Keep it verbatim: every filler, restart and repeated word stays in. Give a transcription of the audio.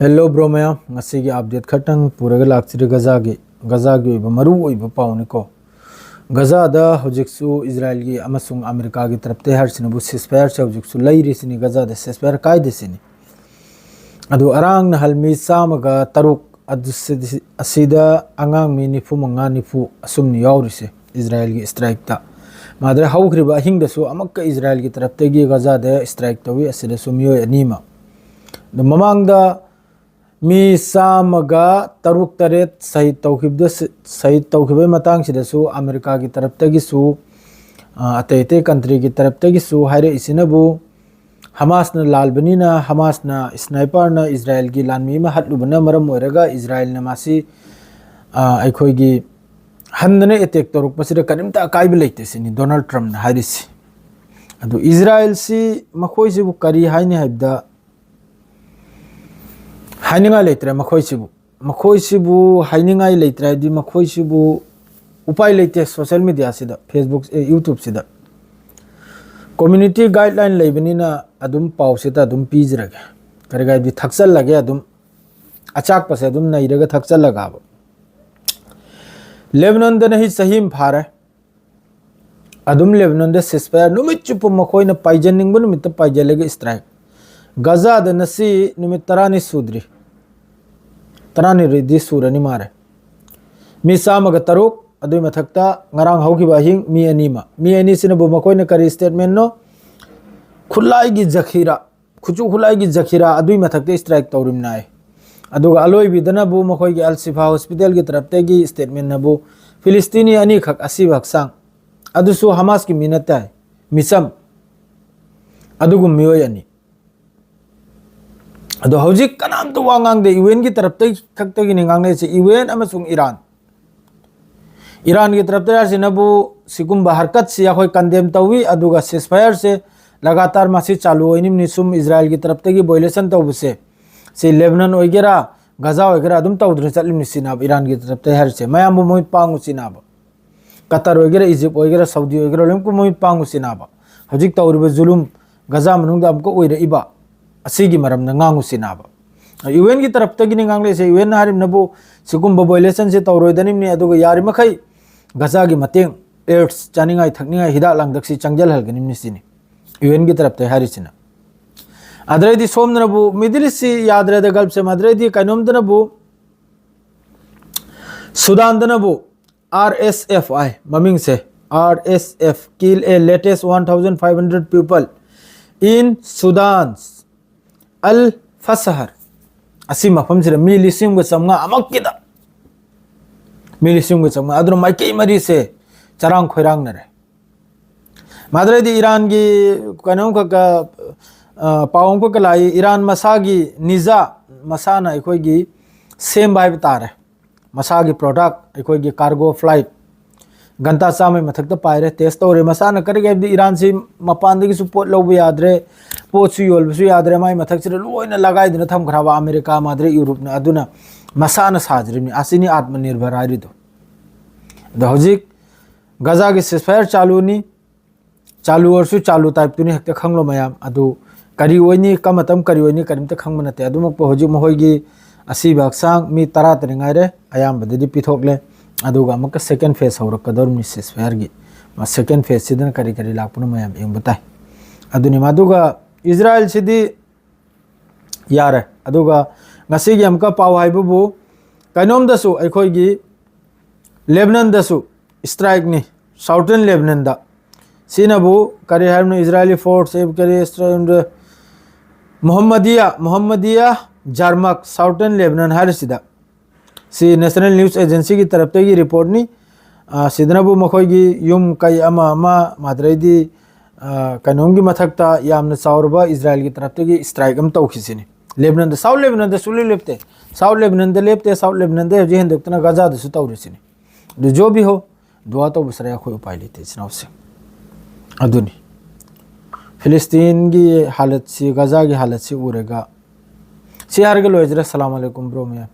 Hello bro ꯃꯌꯥꯝ, ꯉꯁꯤꯒꯤ update ꯈꯔꯇꯪ ꯄꯨꯔꯒ ꯂꯥꯛꯆꯔꯤ꯫ ꯒꯖꯥꯒꯤ ꯒꯖꯥꯒꯤ ꯑꯣꯏꯕ ꯃꯔꯨ ꯑꯣꯏꯕ ꯄꯥꯎꯅꯤꯀꯣ꯫ ꯒꯖꯥꯗ ꯍꯧꯖꯤꯛꯁꯨ ꯏꯖꯔꯥꯏꯜꯒꯤ ꯑꯃꯁꯨꯡ ꯑꯃꯦꯔꯤꯀꯥꯒꯤ ꯇꯔꯞꯇ ꯍꯥꯏꯔꯤꯁꯤꯅꯕꯨ ceasefire ꯁꯦ ꯍꯧꯖꯤꯛꯁꯨ ꯂꯩꯔꯤꯁꯤꯅꯤ, ꯒꯖꯥꯗ ceasefire ꯀꯥꯏꯗꯦ ꯁꯤꯅꯤ꯫ ꯑꯗꯨ ꯑꯔꯥꯡ ꯅꯍꯜ ꯃꯤ ꯆꯥꯝꯃꯒ ꯇꯔꯨꯛ ꯑꯗꯨ ꯁꯤ-, ꯑꯁꯤꯗ ꯑꯉꯥꯡ ꯃꯤ ꯅꯤꯐꯨ ꯃꯉꯥ ꯅꯤꯐꯨ ꯑꯁꯨꯝꯅ ꯌꯥꯎꯔꯤꯁꯦ ꯏꯖꯔꯥꯏꯜꯒꯤ strike ꯇ꯫ ꯃꯥꯗ꯭ꯔꯦ ꯍꯧꯈ꯭ꯔꯤꯕ ꯑꯍꯤꯡꯗꯁꯨ ꯑꯃꯨꯛꯀ ꯏꯖꯔꯥꯏꯜꯒꯤ ꯇꯔꯞꯇꯒꯤ ꯒꯖꯥꯗ strike ꯇꯧꯏ, ꯑꯁꯤꯗꯁꯨ ꯃꯤꯑꯣꯏ ꯑꯅꯤ ꯑꯃ꯫ ꯑꯗꯨ ꯃꯃꯥꯡꯗ ꯃꯤ ꯆꯥꯝꯃꯒ ꯇꯔꯨꯛ ꯇꯔꯦꯠ ꯁꯍꯤꯗ ꯇꯧꯈꯤꯕꯗ, ꯁꯍꯤꯗ ꯇꯧꯈꯤꯕꯒꯤ ꯃꯇꯥꯡꯁꯤꯗꯁꯨ ꯑꯃꯦꯔꯤꯀꯥꯒꯤ ꯇꯔꯞꯇꯒꯤꯁꯨ, ꯑ, ꯑꯇꯩ ꯑꯇꯩ country ꯒꯤ ꯇꯔꯞꯇꯒꯤꯁꯨ ꯍꯥꯏꯔꯛꯏꯁꯤꯅꯕꯨ ꯍꯃꯥꯁꯅ ꯂꯥꯜꯕꯅꯤꯅ, ꯍꯃꯥꯁꯅ sniper ꯅ ꯏꯖꯔꯥꯏꯜꯒꯤ ꯂꯥꯟꯃꯤ ꯑꯃ ꯍꯥꯠꯂꯨꯕꯅ ꯃꯔꯝ ꯑꯣꯏꯔꯒ ꯏꯖꯔꯥꯏꯜꯅ ꯃꯁꯤ, ꯑ, ꯑꯩꯈꯣꯏꯒꯤ ꯍꯟꯗꯅ attack ꯇꯧꯔꯛꯄꯁꯤꯗ ꯀꯔꯤꯝꯇ ꯑꯀꯥꯏꯕ ꯂꯩꯇꯦ ꯁꯤꯅꯤ ꯗꯣꯅꯥꯜꯗ ꯇ꯭ꯔꯝꯞꯅ ꯍꯥꯏꯔꯤꯁꯤ꯫ ꯑꯗꯨ ꯏꯖꯔꯥꯏꯜꯁꯤ ꯃꯈꯣꯏꯁꯤꯕꯨ ꯀꯔꯤ ꯍꯥꯏꯅꯤ ꯍꯥꯏꯕꯗ, ꯍꯥꯏꯅꯤꯡꯉꯥꯏ ꯂꯩꯇ꯭ꯔꯦ ꯃꯈꯣꯏꯁꯤꯕꯨ꯫ ꯃꯈꯣꯏꯁꯤꯕꯨ ꯍꯥꯏꯅꯤꯡꯉꯥꯏ ꯂꯩꯇ꯭ꯔꯦ ꯍꯥꯏꯗꯤ ꯃꯈꯣꯏꯁꯤꯕꯨ ꯎꯄꯥꯏ ꯂꯩꯇꯦ꯫ Social media ꯁꯤꯗ, Facebook, ꯑꯦ, YouTube ꯁꯤꯗ community guideline ꯂꯩꯕꯅꯤꯅ ꯑꯗꯨꯝ ꯄꯥꯎꯁꯤꯗ ꯑꯗꯨꯝ ꯄꯤꯖꯔꯒꯦ꯫ ꯀꯔꯤ ꯍꯥꯏꯗꯤ ꯊꯛꯆꯜꯂꯒꯦ ꯑꯗꯨꯝ, ꯑꯆꯥꯛꯄꯁꯦ ꯑꯗꯨꯝ ꯅꯩꯔꯒ ꯊꯛꯆꯜꯂꯒꯕ꯫ ꯂꯦꯕꯅꯟꯗꯅ ꯍꯤ ꯆꯍꯤ ꯑꯃ ꯐꯥꯔꯦ꯫ ꯑꯗꯨꯝ ꯂꯦꯕꯅꯟꯗ ceasefire ꯅꯨꯃꯤꯠ ꯆꯨꯞꯄ ꯃꯈꯣꯏꯅ ꯄꯥꯏꯖꯅꯤꯡꯕ ꯅꯨꯃꯤꯠꯇ ꯄꯥꯏꯖꯜꯂꯒ strike꯫ ꯒꯖꯥꯗ ꯉꯁꯤ ꯅꯨꯃꯤꯠ ꯇꯔꯥꯅꯤ ꯁꯨꯗ꯭ꯔꯤ꯫ ꯇꯔꯥꯅꯤꯗꯤ ꯁꯨꯔꯅꯤ ꯃꯥꯔꯦ꯫ ꯃꯤ ꯆꯥꯝꯃꯒ ꯇꯔꯨꯛ, ꯑꯗꯨꯏ ꯃꯊꯛꯇ ꯉꯔꯥꯡ ꯍꯧꯈꯤꯕ ꯑꯍꯤꯡ ꯃꯤ ꯑꯅꯤ ꯑꯃ꯫ ꯃꯤ ꯑꯅꯤꯁꯤꯅꯕꯨ ꯃꯈꯣꯏꯅ ꯀꯔꯤ statement ꯅꯣ? ꯈꯨꯠꯂꯥꯏꯒꯤ ꯖꯈꯤꯔꯥ, ꯈꯨꯠꯁꯨ ꯈꯨꯠꯂꯥꯏꯒꯤ ꯖꯈꯤꯔꯥ ꯑꯗꯨꯏ ꯃꯊꯛꯇ strike ꯇꯧꯔꯤꯕꯅꯤ ꯍꯥꯏ꯫ ꯑꯗꯨꯒ ꯑꯂꯣꯏꯕꯤꯗꯅꯕꯨ ꯃꯈꯣꯏꯒꯤ ꯑꯜ ꯁꯤꯐꯥ hospital ꯒꯤ ꯇꯔꯞꯇꯒꯤ statement ꯅꯕꯨ ꯐꯤꯂꯤꯁꯇꯤꯅꯤ ꯑꯅꯤꯈꯛ ꯑꯁꯤꯕ ꯍꯛꯆꯥꯡ, ꯑꯗꯨꯁꯨ ꯍꯃꯥꯁꯀꯤ ꯃꯤ ꯅꯠꯇꯦ ꯍꯥꯏ, ꯃꯤꯆꯝ, ꯑꯗꯨꯒꯨꯝ ꯃꯤꯑꯣꯏ ꯑꯅꯤ꯫ ꯑꯗꯣ ꯍꯧꯖꯤꯛ ꯀꯅꯥꯝꯇ ꯋꯥ ꯉꯥꯡꯗꯦ, UN ꯒꯤ ꯇꯔꯞꯇꯒꯤ ꯈꯛꯇꯒꯤꯅꯤ ꯉꯥꯡꯅꯔꯤꯁꯦ, UN ꯑꯃꯁꯨꯡ ꯏꯔꯥꯟ꯫ ꯏꯔꯥꯟꯒꯤ ꯇꯔꯞꯇ ꯍꯥꯏꯔꯤꯁꯤꯅꯕꯨ ꯁꯤꯒꯨꯝꯕ ꯍꯔꯀꯠꯁꯤ ꯑꯩꯈꯣꯏ condemn ꯇꯧꯏ, ꯑꯗꯨꯒ ceasefire ꯁꯦ ꯂꯒꯥꯇꯥꯔ ꯃꯁꯤ ꯆꯥꯂꯨ ꯑꯣꯏꯅꯤꯡꯕꯅꯤ꯫ ꯁꯨꯝ ꯏꯖꯔꯥꯏꯜꯒꯤ ꯇꯔꯞꯇꯒꯤ violation ꯇꯧꯕꯁꯦ, ꯁꯤ ꯂꯦꯕꯅꯟ ꯑꯣꯏꯒꯦꯔꯥ ꯒꯖꯥ ꯑꯣꯏꯒꯦꯔꯥ ꯑꯗꯨꯝ ꯇꯧꯗꯨꯅ ꯆꯠꯂꯤꯕꯅꯤ ꯁꯤꯅꯕ ꯏꯔꯥꯟꯒꯤ ꯇꯔꯞꯇ ꯍꯥꯏꯔꯤꯁꯦ꯫ ꯃꯌꯥꯝꯕꯨ ꯃꯣꯏ ꯄꯥꯡꯉꯨ ꯁꯤꯅꯕ꯫ ꯀꯇꯔ ꯑꯣꯏꯒꯦꯔꯥ, ꯏꯖꯤꯞ ꯑꯣꯏꯒꯦꯔꯥ, ꯁꯥꯎꯗꯤ ꯑꯣꯏꯒꯦꯔꯥ, ꯂꯣꯏꯅꯃꯛ ꯃꯣꯏ ꯄꯥꯡꯉꯨ ꯁꯤꯅꯕ꯫ ꯍꯧꯖꯤꯛ ꯇꯧꯔꯤꯕ ꯖꯨꯂꯨꯝ ꯒꯖꯥ ꯃꯅꯨꯡꯗ ꯑꯃꯨꯛꯀ ꯑꯣꯏꯔꯛꯏꯕ ꯑꯁꯤꯒꯤ ꯃꯔꯝꯗ ꯉꯥꯡꯉꯨ ꯁꯤꯅꯕ꯫ ꯌꯨ ꯑꯦꯟꯒꯤ ꯇꯔꯞꯇꯒꯤꯅꯤ ꯉꯥꯡꯂꯛꯏꯁꯦ꯫ ꯌꯨ ꯑꯦꯟꯅ ꯍꯥꯏꯔꯤꯕꯅꯕꯨ ꯁꯤꯒꯨꯝꯕ violationꯁꯦ ꯇꯧꯔꯣꯏꯗꯅꯤꯕꯅꯤ, ꯑꯗꯨꯒ ꯌꯥꯔꯤꯃꯈꯩ ꯒꯖꯥꯒꯤ ꯃꯇꯦꯡ, aid, ꯆꯥꯅꯤꯡꯉꯥꯏ ꯊꯛꯅꯤꯡꯉꯥꯏ ꯍꯤꯗꯥꯛ ꯂꯥꯡꯊꯛꯁꯤ ꯆꯪꯖꯜꯍꯜꯒꯅꯤꯕꯅꯤ ꯁꯤꯅꯤ ꯌꯨ ꯑꯦꯟꯒꯤ ꯇꯔꯞꯇ ꯍꯥꯏꯔꯤꯁꯤꯅ꯫ ꯑꯗꯨꯗꯩꯗꯤ ꯁꯣꯝꯗꯅꯕꯨ Middle Eastꯁꯤ ꯌꯥꯗ꯭ꯔꯦꯗ, Gulfꯁꯦ, ꯑꯗꯨꯗꯩꯗꯤ ꯀꯩꯅꯣꯝꯗꯅꯕꯨ ꯁꯨꯗꯥꯟꯗꯅꯕꯨ R S F I ꯃꯃꯤꯡꯁꯦ, R S F kill a latest one thousand five hundred people in Sudan's Al Fasahar꯫ ꯑꯁꯤ ꯃꯐꯝꯁꯤꯗ ꯃꯤ ꯂꯤꯁꯤꯡ ꯑꯃꯒ ꯆꯥꯝꯃꯉꯥ ꯑꯃꯛꯀꯤꯗ, ꯃꯤ ꯂꯤꯁꯤꯡ ꯑꯃꯒ ꯆꯥꯝꯃꯉꯥ꯫ ꯑꯗꯨꯅ ꯃꯥꯏꯀꯩ ꯃꯔꯤꯁꯦ ꯆꯔꯥꯡ ꯈꯣꯏꯔꯥꯡꯅꯔꯦ꯫ ꯃꯗꯨꯗꯩꯗꯤ ꯏꯔꯥꯟꯒꯤ ꯀꯩꯅꯣꯝꯈꯛ, ꯑ, ꯄꯥꯎ ꯑꯃꯈꯛꯀ ꯂꯥꯛꯏ, ꯏꯔꯥꯟ ꯃꯁꯥꯒꯤ ꯅꯤꯖꯥ, ꯃꯁꯥꯅ ꯑꯩꯈꯣꯏꯒꯤ ꯁꯦꯝꯕ ꯍꯥꯏꯕ ꯇꯥꯔꯦ, ꯃꯁꯥꯒꯤ product, ꯑꯩꯈꯣꯏꯒꯤ cargo flight ꯘꯟꯇꯥ ꯆꯥꯝꯃꯩ ꯃꯊꯛꯇ ꯄꯥꯏꯔꯦ, test ꯇꯧꯔꯦ꯫ ꯃꯁꯥꯅ ꯀꯔꯤꯒꯤ ꯍꯥꯏꯕꯗꯤ ꯏꯔꯥꯟꯁꯤ ꯃꯄꯥꯟꯗꯒꯤꯁꯨ ꯄꯣꯠ ꯂꯧꯕ ꯌꯥꯗ꯭ꯔꯦ, ꯄꯣꯠꯁꯨ ꯌꯣꯜꯕꯁꯨ ꯌꯥꯗ꯭ꯔꯦ, ꯃꯥꯏ ꯃꯊꯛꯁꯤꯗ ꯂꯣꯏꯅ ꯂꯒꯥꯏꯗꯨꯅ ꯊꯝꯈ꯭ꯔꯕ ꯑꯃꯦꯔꯤꯀꯥ, ꯃꯗꯨꯗꯩ ꯌꯨꯔꯣꯞꯅ꯫ ꯑꯗꯨꯅ ꯃꯁꯥꯅ ꯁꯥꯖꯔꯤꯕꯅꯤ꯫ ꯑꯁꯤꯅꯤ ꯑꯥꯠꯃꯅꯤꯔꯚꯔ ꯍꯥꯏꯔꯤꯗꯣ꯫ ꯑꯗꯣ ꯍꯧꯖꯤꯛ ꯒꯖꯥꯒꯤ ceasefire ꯆꯥꯂꯨꯅꯤ꯫ ꯆꯥꯂꯨ ꯑꯣꯏꯔꯁꯨ ꯆꯥꯂꯨ typeꯇꯨꯅꯤ, ꯍꯦꯛꯇ ꯈꯪꯂꯣ ꯃꯌꯥꯝ꯫ ꯑꯗꯨ ꯀꯔꯤ ꯑꯣꯏꯅꯤ, ꯀꯔꯝꯕ ꯃꯇꯝ ꯀꯔꯤ ꯑꯣꯏꯅꯤ, ꯀꯔꯤꯝꯇ ꯈꯪꯕ ꯅꯠꯇꯦ꯫ ꯑꯗꯨꯃꯛꯄꯨ ꯍꯧꯖꯤꯛ ꯃꯈꯣꯏꯒꯤ ꯑꯁꯤꯕ ꯍꯛꯆꯥꯡ ꯃꯤ ꯇꯔꯥ ꯇꯔꯦꯠ ꯉꯥꯏꯔꯦ, ꯑꯌꯥꯝꯕꯗꯗꯤ ꯄꯤꯊꯣꯛꯂꯦ꯫ ꯑꯗꯨꯒ ꯑꯃꯨꯛꯀ second phase ꯍꯧꯔꯛꯀꯗꯧꯔꯤꯕꯅꯤ ceasefireꯒꯤ꯫ ꯃꯥ second phaseꯁꯤꯗꯅ ꯀꯔꯤ ꯀꯔꯤ ꯂꯥꯛꯄꯅꯣ ꯃꯌꯥꯝ ꯌꯦꯡꯕ ꯇꯥꯏ꯫ ꯑꯗꯨꯅꯤ꯫ ꯑꯗꯨꯒ ꯏꯖꯔꯥꯏꯜꯁꯤꯗꯤ ꯌꯥꯔꯦ꯫ ꯑꯗꯨꯒ ꯉꯁꯤꯒꯤ ꯑꯃꯨꯛꯀ ꯄꯥꯎ ꯍꯥꯏꯕꯕꯨ ꯀꯩꯅꯣꯝꯗꯁꯨ ꯑꯩꯈꯣꯏꯒꯤ ꯂꯦꯕꯅꯟꯗꯁꯨ strikeꯅꯤ, Southern Lebanonꯗ꯫ ꯁꯤꯅꯕꯨ ꯀꯔꯤ ꯍꯥꯏꯕꯅꯣ, Israeli force, ꯀꯔꯤ, ꯃꯣꯍꯝꯃꯗꯤꯌꯥ, ꯃꯣꯍꯝꯃꯗꯤꯌꯥ ꯖꯥꯔꯃꯛ, Southern Lebanon ꯍꯥꯏꯔꯤꯁꯤꯗ꯫ ꯁꯤ National News Agencyꯒꯤ ꯇꯔꯞꯇꯒꯤ reportꯅꯤ꯫ ꯑ, ꯁꯤꯗꯅꯕꯨ ꯃꯈꯣꯏꯒꯤ ꯌꯨꯝ ꯀꯩ ꯑꯃ ꯑꯃ, ꯃꯗꯨꯗꯩꯗꯤ, ꯑ, ꯀꯩꯅꯣꯝꯒꯤ ꯃꯊꯛꯇ ꯌꯥꯝꯅ ꯆꯥꯎꯔꯕ ꯏꯖꯔꯥꯏꯜꯒꯤ ꯇꯔꯞꯇꯒꯤ strike ꯑꯃ ꯇꯧꯈꯤꯁꯤꯅꯤ꯫ ꯂꯦꯕꯅꯟꯗ, South Lebanonꯗ ꯁꯨꯡꯂꯦꯞ ꯂꯦꯞꯇꯦ꯫ South Lebanonꯗ ꯂꯦꯞꯇꯦ, South Lebanonꯗ ꯍꯧꯖꯤꯛ ꯍꯦꯟꯗꯣꯛꯇꯅ ꯒꯖꯥꯗꯁꯨ ꯇꯧꯔꯤꯁꯤꯅꯤ꯫ ꯑꯗꯨ ꯖꯣ ꯕꯤ ꯍꯣ, ꯗꯨꯋꯥ ꯇꯧꯕ ꯁꯔꯦ ꯑꯩꯈꯣꯏ ꯎꯄꯥꯏ ꯂꯩꯇꯦ, ꯏꯆꯤꯟ ꯏꯅꯥꯎꯁꯤꯡ꯫ ꯑꯗꯨꯅꯤ꯫ ꯐꯤꯂꯤꯁꯇꯤꯟꯒꯤ ꯍꯥꯂꯠꯁꯤ, ꯒꯖꯥꯒꯤ ꯍꯥꯂꯠꯁꯤ ꯎꯔꯒ, ꯁꯤ ꯍꯥꯏꯔꯒ ꯂꯣꯏꯖꯔꯦ꯫ ꯁꯂꯥꯝ ꯑꯂꯩꯀꯨꯝ, bro ꯃꯌꯥꯝ꯫